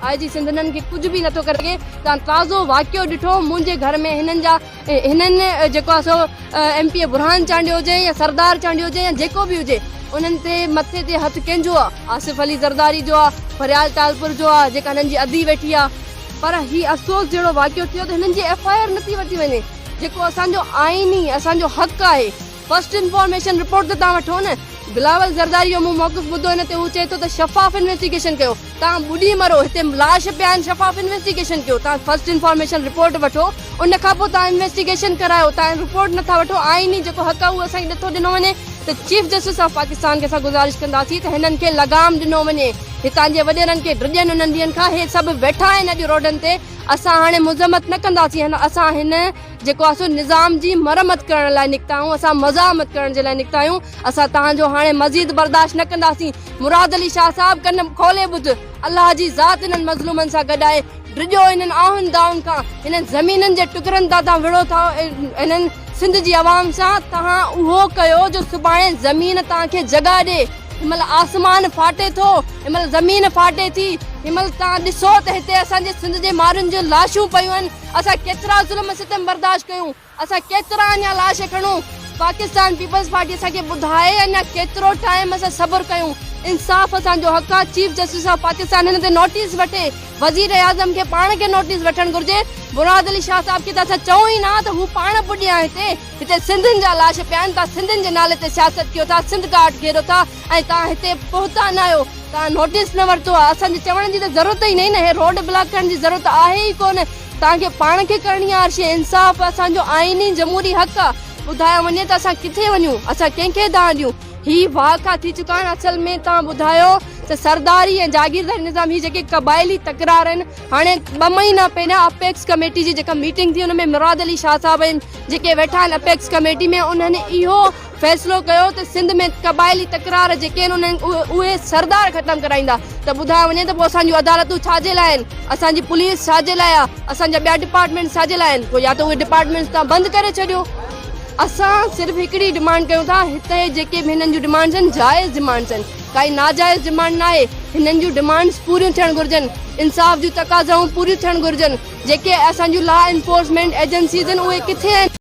آء جي سنڌ هنن کي ڪجهه به نٿو ڪري سگهي. توهان تازو واقعو ڏٺو منهنجي گهر ۾ هنن جا هنن جيڪو آهي سو M P A Burhan Chandio هجي يا سردار چانڊيو هجي يا جيڪو به هجي انهن تي مٿي تي هٿ ڪنهن جو آهي؟ آصف علي زرداري جو آهي، فريال ٽالپر جو آهي جيڪا هنن جي ادي ويٺي آهي. پر هي افسوس جهڙو واقعو ٿيو ته هنن جي ايف I R نٿي ورتي وڃي جيڪو اسان جو آئيني اسان جو حق آهي. فرسٽ انفارميشن رپورٽ ته توهان وٺو نه. بلاول زرداري جو مون موقف ٻڌو ان تي هو چئي ٿو ته شفاف انويسٽيگيشن ڪيو توهان ٻڏي مرو هتي لاش پيا آهن شفاف انويسٽيگيشن ڪيو توهان فرسٽ انفارميشن رپورٽ وٺو ان کان پوء توهان انويسٽيگيشن ڪرايو توهان رپورٽ نٿا وٺو آئيني جيڪو حق آهي اهو اسان کي نٿو ڏنو وڃي ته چيف جسٽس آف پاڪستان کي اسان گذارش ڪنداسين ته هنن کي لگام ڏنو وڃي هتان جي وڏيرن کي ڊڄن انهن ڏينهن کان هي سڀ ويٺا آهن اڄ روڊن تي اسان هاڻي مذمت نه ڪنداسين اسان هن جيڪو آهي سو نظام جي مرمت ڪرڻ لاء نڪتا آهيون، اسان مزاحمت ڪرڻ جي لاء نڪتا آهيون، اسان توهان جو هاڻي مزيد برداشت نه ڪنداسين، مراد علي شاهه صاحب ڪن کولي ٻڌ، الله جي ذات انهن مظلومن سان گڏ آهي، ڊڄو انهن آهن دانهن کان، انهن زمينن جي ٽڪرن تان توهان وڙهو ٿا، انهن سنڌ جي عوام سان توهان اهو ڪيو جو سڀاڻي زمين توهان کي جڳهه ڏي، هن مهل آسمان ڦاٽي ٿو، هن مهل زمين ڦاٽي ٿي، هن مهل توهان ڏسو ته هتي اسان جي سنڌ جي مارين جون لاشون پيون آهن. اسان ڪيترا ظلم ستم برداشت ڪيون، اسان ڪيترا اڃا لاش کڻون، پاڪستان پيپلز پارٽي اسان کي ٻڌائي اڃا ڪيترو ٽائيم اسان صبر ڪيون، انصاف اسان جو حق آ، چيف جسٽس آف پاڪستان هن تي نوٽيس وٺي، وزير اعظم کي پاڻ کي نوٽيس وٺڻ گهرجي، مراد علي شاهه صاحب کي ته اسان چئون ئي نه ته هو پاڻ پڄي آ هتي، هتي سنڌين جا لاش پيا آهن، توهان سنڌين جي نالي تي سياست ڪيو ٿا، سنڌ ڪارڊ گهيرو ٿا ۽ توهان هتي پهتا نه آهيو. توهان نوٽيس نه ورتو آهي اسان جي چوڻ جي ته ضرورت ئي ناهي نه هي روڊ بلاڪ ڪرڻ جي ضرورت آهي ئي ڪونه توهان کي پاڻ کي ڪرڻي آهي هر شي انصاف اسان جو آئيني جمهوري حق آهي ٻڌايو وڃي ته اسان ڪٿي وڃون اسان ڪنهن کي دانهن ڏيون هي واقعا ٿي چڪا آهن اصل ۾ توهان ٻڌايو ته سرداري ۽ جاگيرداري نظام هي جيڪي قبائلي تڪرار آهن هاڻي ٻه مهينا پهريان اپيڪس ڪميٽي جي جيڪا ميٽنگ ٿي ان ۾ مراد علي شاهه صاحب جيڪي ويٺا آهن اپيڪس ڪميٽي ۾ انهن اهو فيصلو ڪيو ته سنڌ ۾ قبائلي تڪرار جيڪي آهن انهن اهي سردار ختم ڪرائيندا ته ٻڌايو وڃي ته پوء اسان جون عدالتون ڇا جي لاء آهن اسان جي پوليس ڇا جي لاء آهي اسان جا ٻيا ڊپارٽمينٽس ڇا جي لاء آهن پوء يا ته اهي ڊپارٽمينٽس توهان بند ڪري ڇڏيو اسان صرف هڪڙي ڊمانڊ ڪيون ٿا هتي جيڪي به هنن جون ڊمانڊس آهن جائز ڊمانڊس آهن ڪائي ناجائز ڊمانڊ ناهي هنن جون ڊمانڊس پوريون ٿيڻ گهرجن انصاف جون تقاضائون پوريون ٿيڻ گهرجن جيڪي اسان جون لا انفورسمينٽ ايجنسيز آهن اهي ڪٿي آهن.